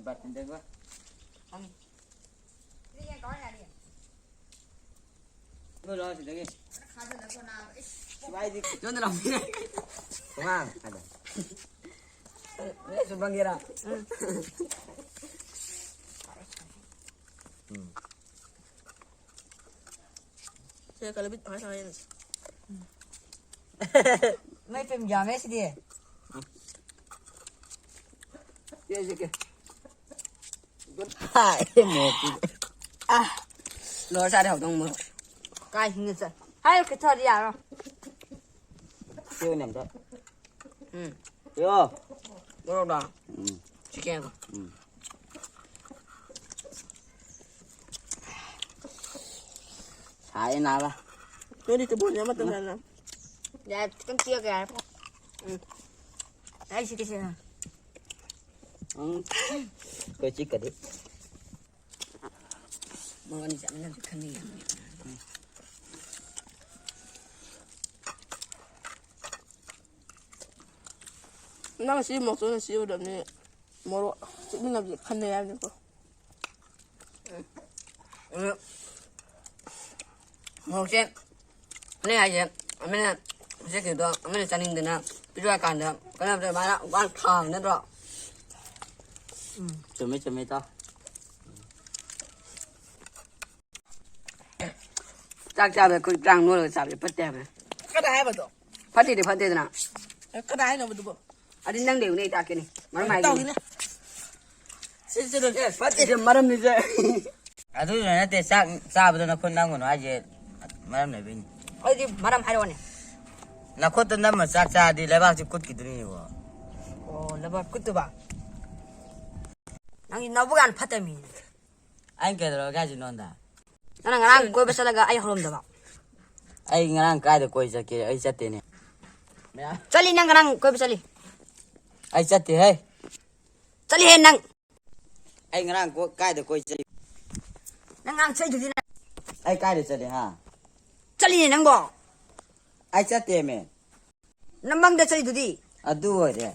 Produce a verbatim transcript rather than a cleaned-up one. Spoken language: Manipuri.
ꯕꯥꯇꯤꯟꯗꯒ꯫ ꯂꯣꯏꯔꯣ ꯁꯤꯗꯒꯤ꯫ ꯁ꯭ꯋꯥꯏꯗꯤ ꯌꯣꯟꯗ ꯂꯥꯎꯕꯤꯔꯦ꯫ ꯈꯣꯡꯉꯥꯡ ꯍꯥꯏꯗꯣ꯫ ꯁꯨꯝ ꯐꯪꯒꯦꯔꯥ? ꯎꯝ꯫ ꯁꯦ, ꯀꯂꯕꯤꯠ ꯍꯥꯏ ꯁꯥꯏ ꯌꯦꯡꯉꯁꯤ꯫ ꯃꯩ ꯄꯦꯝ ꯌꯥꯝꯃꯦ ꯁꯤꯗꯤ꯫ ꯁꯦ, ꯁꯦ, ꯁꯦ꯫ ꯍꯥꯏ, ꯃꯣꯔꯣꯛꯇꯨ꯫ ꯑꯥ, ꯂꯣꯏꯔ ꯆꯥꯔꯦ ꯍꯧꯗꯣꯡ ꯃꯣꯔꯣꯛ꯫ ꯀꯥꯏ ꯍꯤꯡꯅ ꯆꯠ-, ꯍꯥꯏꯔꯛꯀꯦ ꯊꯣꯛꯑꯗꯤ ꯌꯥꯔꯣꯏ꯫ ꯁꯤ ꯑꯣꯏꯅ ꯑꯝꯇ꯫ ꯎꯝ꯫ ꯌꯣ꯫ ꯃꯣꯔꯣꯛꯂꯣ? ꯎꯝ꯫ ꯆꯤꯛꯀꯦ ꯉꯥꯏꯈꯣ꯫ ꯎꯝ꯫ ꯁꯥꯏꯌꯦ ꯅꯥꯕ꯫ ꯅꯣꯏꯗꯤ ꯇꯨꯕꯣꯟꯁꯦ ꯑꯃꯠꯇ ꯎꯝ꯫ ꯂꯩꯔꯝꯃꯣꯏ꯫ ꯌꯥꯔꯦ, ꯈꯤꯇꯪ ꯆꯤꯛꯑꯒ ꯌꯥꯔꯦ꯫ ꯎꯝ꯫ ꯑꯩ ꯆꯤꯛꯀꯦꯁꯦ꯫ ꯎꯝ꯫ ꯑꯩꯈꯣꯏ ꯆꯤꯛꯀꯗꯤ꯫ ꯃꯣꯏ ꯑꯅꯤ ꯆꯠꯃꯤꯟꯅꯕꯁꯦ ꯈꯟꯅꯩ ꯌꯥꯝ꯫ ꯅꯪ ꯁꯤ ꯃꯣꯔꯣꯛꯇꯨꯅ ꯁꯤ ꯑꯣꯏꯔꯝꯅꯤ꯫ ꯃꯣꯔꯣꯛ ꯆꯤꯛꯃꯤꯟꯅꯕꯁꯦ ꯈꯟꯅꯩ ꯍꯥꯏꯕꯅꯤꯀꯣ꯫ ꯎꯝ꯫ ꯃꯣꯔꯣꯛꯁꯦ ꯑꯅꯤ ꯍꯥꯏꯁꯦ, ꯑꯃꯅ ꯆꯠꯈꯤꯕꯗꯣ ꯑꯃꯅ ꯆꯥꯅꯤꯡꯗꯅ ꯄꯤꯔꯛꯑꯀꯥꯟꯗ ꯀꯩꯅꯣ ꯇꯧꯔꯦ, ꯃꯥꯅ ꯋꯥꯅ ꯊꯥꯕ ꯅꯠꯇ꯭ꯔꯣ? ꯎꯝ꯫ ꯆꯨꯝꯃꯦ, ꯆꯨꯝꯃꯦ, ꯏꯇꯥꯎ꯫ ꯆꯥꯛ ꯆꯥꯕꯗ ꯈꯨꯠ ꯆꯥꯡ ꯅꯣꯏꯔꯒ ꯆꯥꯕꯁꯦ ꯐꯠꯇꯦ ꯍꯥꯏꯕꯅꯦ꯫ ꯀꯅꯥ ꯍꯥꯏꯕꯗꯣ? ꯐꯠꯇꯦꯗꯤ ꯐꯠꯇꯦꯗꯅ꯫ ꯑꯦ, ꯀꯅꯥ ꯍꯥꯏꯅꯣꯕ ꯑꯗꯨꯕꯣ? ꯑꯗꯨ ꯅꯪ ꯂꯩꯕꯅꯦ ꯑꯩ ꯇꯥꯛꯀꯦꯅꯦ꯫ ꯃꯔꯝ ꯍꯥꯏꯒꯦ꯫ ꯇꯧꯈꯤꯅꯦ꯫ ꯁꯤ, ꯁꯤ, ꯁꯤ꯫ ꯑꯦ, ꯐꯠꯇꯦꯁꯦ ꯃꯔꯝꯅꯤꯁꯦ꯫ ꯑꯗꯨꯁꯨ ꯅꯠꯇꯦ, ꯆꯥꯛ ꯆꯥꯕꯗ ꯅꯈꯨꯠ ꯅꯝꯒꯅꯨ ꯍꯥꯏꯁꯦ ꯃꯔꯝ ꯂꯩꯕꯩꯅꯤ꯫ ꯑꯗꯨꯗꯤ ꯃꯔꯝ ꯍꯥꯏꯔꯛꯑꯣꯅꯦ꯫ ꯅꯈꯨꯠꯇ ꯅꯝꯃ ꯆꯥꯛ ꯆꯥꯔꯗꯤ ꯂꯩꯕꯥꯛꯁꯤ ꯀꯨꯠꯈꯤꯗꯣꯏꯅꯤꯕꯣ꯫ ꯑꯣ, ꯂꯩꯕꯥꯛ ꯀꯨꯠꯇꯨꯕ꯫ ꯅꯪꯒꯤ ꯅꯕꯨꯛ ꯌꯥꯝ ꯐꯠꯇꯕ ꯃꯤꯅꯦ꯫ ꯑꯩꯅ ꯀꯩꯗꯧꯔꯒꯦ ꯍꯥꯏꯁꯦ ꯅꯉꯣꯟꯗ? ꯅꯪꯅ ꯉꯔꯥꯡ ꯀꯣꯏꯕ ꯆꯠꯂꯒ ꯑꯩ ꯍꯧꯔꯝꯗꯕ꯫ ꯑꯩ ꯉꯔꯥꯡ ꯀꯥꯏꯗ ꯀꯣꯏ ꯆꯠꯀꯦ? ꯑꯩ ꯆꯠꯇꯦꯅꯦ꯫ ꯆꯠꯂꯤ, ꯅꯪ ꯉꯔꯥꯡ ꯀꯣꯏꯕ ꯆꯠꯂꯤ꯫ ꯑꯩ ꯆꯠꯇꯦꯍꯦ꯫ ꯆꯠꯂꯤꯍꯦ ꯅꯪ꯫ ꯑꯩ ꯉꯔꯥꯡ ꯀꯣ-, ꯀꯥꯏꯗ ꯀꯣꯏ ꯆꯠꯂꯤ? ꯅꯪ ꯉꯔꯥꯡ ꯆꯠꯂꯤꯗꯨꯗꯤ ꯅꯪ꯫ ꯑꯩ ꯀꯥꯏꯗ ꯆꯠꯂꯤ, ꯍꯥ? ꯆꯠꯂꯤꯅꯦ ꯅꯪꯕꯣ꯫ ꯑꯩ ꯆꯠꯇꯦꯃꯦ꯫ ꯅꯃꯪꯗ ꯆꯠꯂꯤꯗꯨꯗꯤ꯫ ꯑꯗꯨ ꯑꯣꯏꯔꯦ꯫